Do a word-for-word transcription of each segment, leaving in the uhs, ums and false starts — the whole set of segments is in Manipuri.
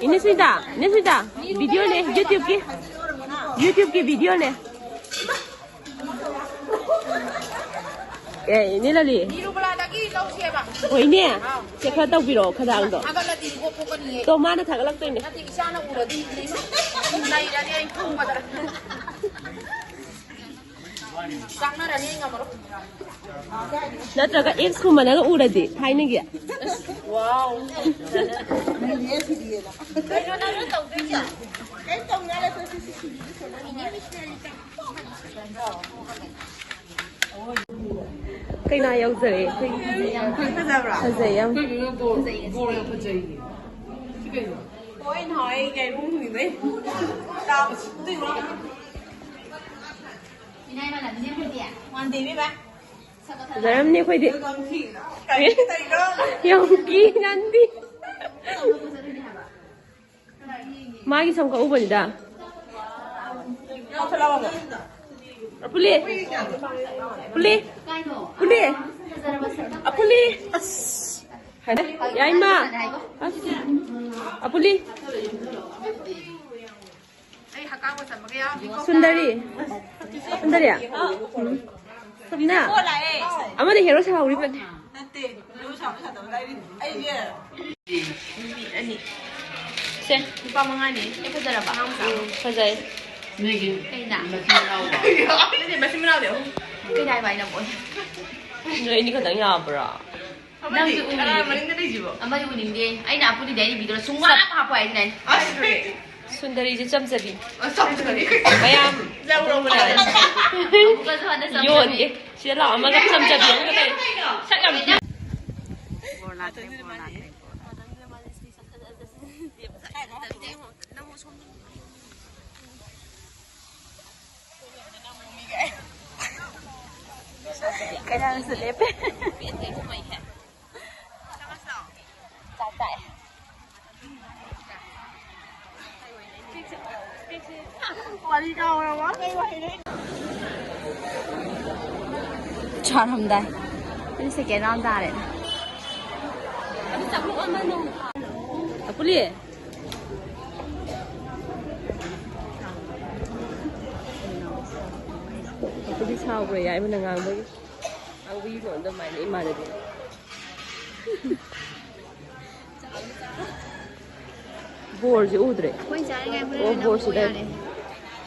ꯏꯅꯦ ꯁꯨꯅꯤꯇꯥ, ꯏꯅꯦ ꯁꯨꯅꯤꯇꯥ, ꯚꯤꯗꯤꯑꯣꯅꯦ, YouTube-ꯀꯤ, YouTube-ꯀꯤ ꯚꯤꯗꯤꯑꯣꯅꯦ꯫ ꯑꯦ, ꯏꯅꯦ ꯂꯂꯤ꯫ ꯅꯤꯔꯨꯕꯂꯥꯗꯒꯤ ꯂꯧꯁꯦꯕ꯫ ꯍꯣꯏꯅꯦ꯫ ꯑꯥꯎ꯫ ꯁꯦ, ꯈꯔ ꯇꯧꯕꯤꯔꯛꯑꯣ, ꯈꯗꯥꯡꯗꯣ꯫ ꯊꯥꯒꯠꯂꯗꯤ ꯏꯕꯣꯛ ꯄꯣꯛꯀꯅꯤꯌꯦ꯫ ꯇꯣ, ꯃꯥꯅ ꯊꯥꯒꯠꯂꯛꯇꯣꯏꯅꯦ꯫ ꯅꯠꯇꯦ, ꯏꯆꯥꯅ ꯎꯔꯗꯤ ꯅꯩꯔꯅꯤ ꯑꯩ ꯈꯪꯕꯗ꯫ ꯆꯥꯛꯅꯔꯅꯤ ꯑꯩ ꯉꯝꯃꯔꯣꯏ꯫ ꯅꯠꯇ꯭ꯔꯒ X-ꯀꯨꯝꯕꯅꯒ ꯎꯔꯗꯤ, ꯊꯥꯏꯅꯒꯤ꯫ ꯋꯥꯎ꯫ ꯀꯩꯅꯣ ꯅꯪꯅ ꯇꯧꯗꯣꯏꯁꯦ? ꯀꯩꯝ ꯇꯧꯅꯤꯡꯉꯥꯏ ꯂꯩꯇ꯭ꯔꯦ, ꯁꯤ, ꯁꯤ, ꯁꯤ, ꯁꯤ꯫ ꯀꯩꯅꯥ ꯌꯧꯖꯔꯦ ꯑꯩꯈꯣꯏꯒꯤ꯫ ꯐꯖꯕ꯭ꯔꯥ? ꯐꯖꯩ ꯌꯥꯝ꯫ ꯑꯩꯈꯣꯏ ꯏꯕꯦꯝꯃ ꯕꯣꯔ, ꯕꯣꯔꯒ ꯐꯖꯩꯌꯦ꯫ ꯁꯤ ꯀꯩꯅꯣ? ꯍꯣꯏ, ꯅꯍꯥꯟ ꯑꯩ ꯌꯥꯏꯔꯨꯝ ꯍꯨꯟꯕꯩ ꯆꯥꯕ ꯁꯤꯠꯇꯣꯏ ꯃꯥ꯫ ꯃꯥꯟꯗꯦ ꯏꯕꯦꯝꯃ꯫ ꯐꯖꯔꯝꯅꯤ ꯑꯩꯈꯣꯏꯗꯤ꯫ ꯀꯔꯤ ꯇꯧꯔꯤꯅꯣ? ꯌꯥꯝ ꯀꯤ ꯅꯥꯟꯗꯤ꯫ ꯃꯥꯒꯤ ꯁꯝ ꯀꯛꯎꯕꯅꯤꯗ꯫ ꯄꯨꯂꯤ꯫ ꯄꯨꯂꯤ꯫ ꯄꯨꯂꯤ꯫ ꯑꯄꯨꯂꯤ꯫ ꯑꯁ꯫ ꯍꯥꯏꯗ꯫ ꯌꯥꯏꯃ꯫ ꯑꯁ꯫ ꯑꯄꯨꯂꯤ꯫ ꯑꯩ ꯍꯛꯀꯥꯝꯒ ꯆꯟꯕꯒ ꯌꯥꯎꯔꯝꯅꯤꯀꯣ꯫ ꯁꯨꯟꯗꯔꯤ꯫ ꯁꯨꯟꯗꯔꯤ꯫ ꯎꯝ꯫ ꯁꯝꯅ꯫ ꯑꯃꯅ ꯍꯦꯔꯣ ꯁꯥꯍꯧꯔꯤꯕꯅꯤ꯫ ꯅꯠꯇꯦ, ꯍꯦꯔꯣ ꯁꯥꯕ ꯁꯥꯗꯕ ꯂꯥꯏꯔꯤ꯫ ꯑꯩꯁꯦ ꯅꯨꯄꯤ ꯑꯅꯤ꯫ ꯁꯦ, ꯅꯨꯄꯥ ꯃꯉꯥꯅꯤ꯫ ꯑꯩ ꯐꯖꯔꯕ? ꯑꯉꯥꯡ ꯃꯆꯥ ꯑꯃ꯫ ꯎꯝ, ꯐꯖꯩ꯫ ꯅꯣꯏꯒꯤ ꯀꯩꯅ? ꯃꯆꯤꯟ ꯃꯅꯥꯎ꯫ ꯅꯠꯇꯦ, ꯃꯆꯤꯟ ꯃꯅꯥꯎꯗꯤ ꯑꯍꯨꯝ꯫ ꯀꯩꯅ ꯍꯥꯏꯕ ꯑꯩꯅ ꯄꯣꯛꯑꯦ? ꯅꯣꯏ ꯑꯅꯤ ꯈꯛꯇꯪ ꯌꯥꯕ꯭ꯔꯥ? ꯑꯃꯗꯤ ꯅꯪꯁꯨ ꯎꯅꯤꯡꯉꯦ꯫ ꯀꯅꯥ ꯃꯅꯤꯡꯗ ꯂꯩꯁꯤꯕꯣ? ꯑꯃꯗꯤ ꯎꯅꯤꯡꯗꯦ꯫ ꯑꯩꯅ ꯑꯄꯨꯗꯤꯗ ꯑꯩꯅ ꯚꯤꯗꯤꯑꯣ ꯁꯨꯡꯍꯥꯞ ꯍꯥꯞꯄꯣꯏ ꯍꯥꯏꯁꯤꯅꯦ ꯑꯩꯅ꯫ ꯑꯁ! ꯁꯨꯟꯗꯔꯤꯁꯦ ꯆꯝꯖꯕꯤ꯫ ꯑꯁ, ꯆꯝꯖꯕꯤ꯫ ꯃꯌꯥꯝ ꯂꯧꯔꯣ ꯃꯌꯥꯝ꯫ ꯑꯃꯨꯛꯀꯁꯨ ꯍꯟꯅ ꯆꯝꯖꯕꯤ꯫ ꯌꯣꯟꯒꯦ꯫ ꯁꯤꯗ ꯂꯥꯛꯑꯣ, ꯑꯃꯒ ꯆꯝꯖꯕꯤ ꯑꯃꯒ ꯂꯩ꯫ ꯁꯛ ꯌꯥꯝ ꯊꯤ꯫ ꯀꯩꯅꯣꯁꯨ ꯂꯦꯞꯄꯦ꯫ ꯆꯥꯛ ꯆꯥꯛꯑꯦ꯫ ꯋꯥꯔꯤ ꯀꯥꯎꯔꯕ? ꯀꯩ ꯋꯥꯔꯤꯅꯣ? ꯆꯥꯔꯝꯗꯥꯏ꯫ ꯑꯗꯨ second round ꯇꯥꯔꯦ꯫ ꯑꯗꯨ ꯆꯥꯛꯂꯨꯛ ꯑꯃ ꯅꯣꯡ ꯑꯄꯨꯂꯤ꯫ ꯁꯥꯎꯈ꯭ꯔꯦ ꯌꯥꯏꯃꯅ ꯉꯥꯡꯕꯒꯤ꯫ ꯉꯥꯡꯕꯒꯤ ꯂꯣꯟꯗꯣ ꯑꯗꯨꯃꯥꯏꯅ ꯏꯃꯥꯟꯅꯕꯤ꯫ ꯕꯣꯔꯁꯦ ꯎꯗ꯭ꯔꯦ꯫ ꯑꯩꯈꯣꯏ ꯆꯥꯔꯤꯉꯩ ꯍꯣꯔꯦꯟ ꯑꯣ, ꯑꯣꯏꯅ ꯕꯣꯔꯁꯤꯗ꯫ ꯑꯃꯨꯛ ꯌꯥꯔꯦ꯫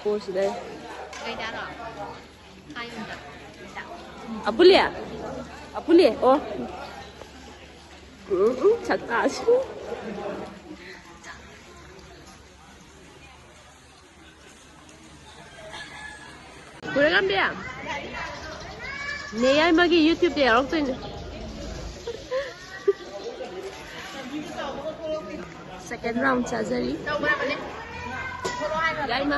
ꯕꯣꯔꯁꯤꯗ꯫ ꯀꯩ ꯆꯥꯔꯣ? ꯍꯥꯏ ꯑꯝꯇ꯫ ꯑꯄꯨꯂꯤ? ꯑꯄꯨꯂꯤ? ꯑꯣ꯫ ꯎꯝ, ꯎꯝ, ꯁꯛꯇꯥꯁꯤ꯫ ꯀꯨꯔꯦꯜꯂꯝꯕꯤ꯫ ꯅꯦ ꯌꯥꯏꯃꯒꯤ YouTube-ꯇ ꯌꯥꯎꯔꯛꯇꯣꯏꯅꯦ꯫ Second round ꯆꯥꯖꯔꯤ꯫ ꯌꯥꯏꯃ꯫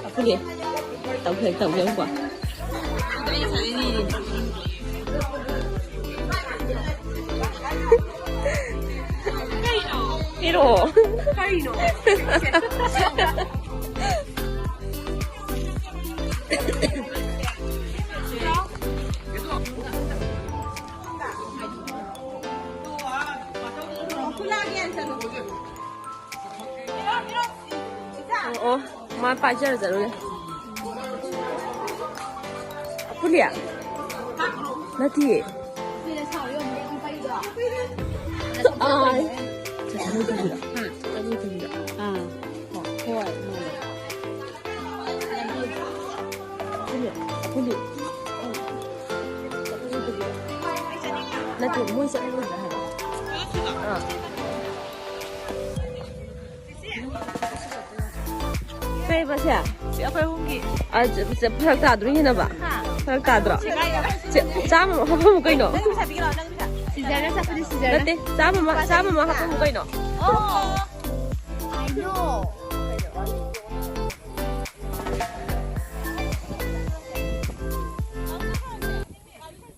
ꯑꯩꯈꯣꯏꯒꯤ ꯇꯧꯒꯦ, ꯇꯧꯒꯦ, ꯌꯦꯡꯉꯨꯀꯣ꯫ ꯄꯤꯔꯛꯑꯣ꯫ ꯀꯔꯤꯅꯣ? ꯑꯣ, ꯑꯣ, ꯃꯥ ꯄꯥꯏꯖꯔꯖꯔꯨꯅꯦ꯫ ꯑꯄꯨꯂꯤꯌꯥ? ꯅꯠꯇꯤꯌꯦ꯫ ꯑꯥꯏ꯫ ꯑꯥ꯫ ꯍꯣꯏ, ꯃꯥꯅꯦ꯫ ꯑꯄꯨꯂꯤ, ꯑꯄꯨꯂꯤ꯫ ꯅꯠꯇꯦ, ꯃꯣꯏ ꯆꯠꯂꯔꯣꯏꯗ꯭ꯔꯥ ꯍꯥꯏꯕ? ꯑꯥ꯫ ꯀꯩꯕ ꯁꯦ? ꯁꯤ ꯑꯩꯈꯣꯏ ꯑꯍꯨꯝꯒꯤ꯫ ꯑ, ꯆ-, ꯆ-, ꯐꯔꯛ ꯇꯥꯗ꯭ꯔꯣ ꯌꯦꯟꯅꯕ? ꯍꯥ? ꯐꯔꯛ ꯇꯥꯗ꯭ꯔꯣ? ꯁꯤ ꯀꯥꯏꯗ? ꯆ-, ꯆꯥꯝꯃ ꯑꯃ ꯍꯥꯞꯄꯝꯃꯨ ꯀꯩꯅꯣ? ꯅꯪ ꯄꯩꯁꯥ ꯄꯤꯒꯦ ꯂꯥꯎ, ꯅꯪ ꯄꯩꯁꯥ꯫ ꯁꯤꯖꯔꯅ ꯆꯠꯄꯗꯤ ꯁꯤꯖꯔꯅ꯫ ꯅꯠꯇꯦ, ꯆꯥꯝꯃ ꯑꯃ, ꯂꯨꯄꯥ ꯆꯥꯝꯃ ꯑꯃ ꯆꯅꯤ ꯍꯥꯞꯄꯝꯃꯨ ꯀꯩꯅꯣ? ꯑꯣ, I know.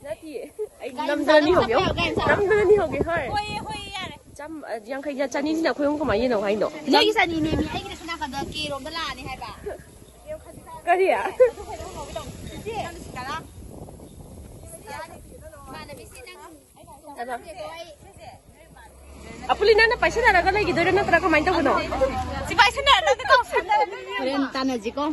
ꯅꯠꯇꯤꯌꯦ꯫ ꯑꯩ ꯒꯥꯔꯤ ꯅꯝꯗꯅ ꯃꯆꯥꯗ ꯅꯤꯍꯧꯒꯦ꯫ ꯆꯠꯄ ꯌꯥꯕ ꯒꯥꯔꯤ ꯃꯆꯥꯗ꯫ ꯅꯝꯗꯅ ꯅꯤꯍꯧꯒꯦ, ꯍꯣꯏ꯫ ꯍꯣꯏꯌꯦ, ꯍꯣꯏꯌꯦ, ꯌꯥꯔꯦ꯫ ꯆꯥꯝ-, ꯑ, ꯌꯥꯡꯈꯩ, ꯆꯅꯤꯁꯤꯅ ꯑꯩꯈꯣꯏ ꯑꯍꯨꯝ ꯀꯃꯥꯏꯅ ꯌꯦꯟꯅꯧ ꯍꯥꯏꯅꯣ? ꯅꯣꯏꯒꯤ ꯆꯅꯤꯅꯦꯃꯤ, ꯑꯩꯒꯤꯗ ꯁꯅꯥ ꯍꯟꯗꯛ ꯀꯦꯔꯣꯝꯗ ꯂꯥꯛꯑꯅꯤ ꯍꯥꯏꯕ꯫ ꯀꯔꯤ? ꯏꯃꯥꯟꯅꯕꯤꯁꯤ ꯅꯪ ꯑꯄꯨꯂꯤ, ꯅꯪꯅ ꯄꯥꯏꯁꯤꯟꯅꯔꯒ ꯂꯩꯈꯤꯗꯣꯏꯔꯣ, ꯅꯠꯇ꯭ꯔꯥ ꯀꯃꯥꯏꯅ ꯇꯧꯕꯅꯣ? ꯁꯤ ꯄꯥꯏꯁꯟꯅꯔꯒ ꯀꯥꯎꯁꯟꯅꯔꯒ ꯍꯣꯔꯦꯟ ꯇꯥꯟꯅꯁꯤꯀꯣ꯫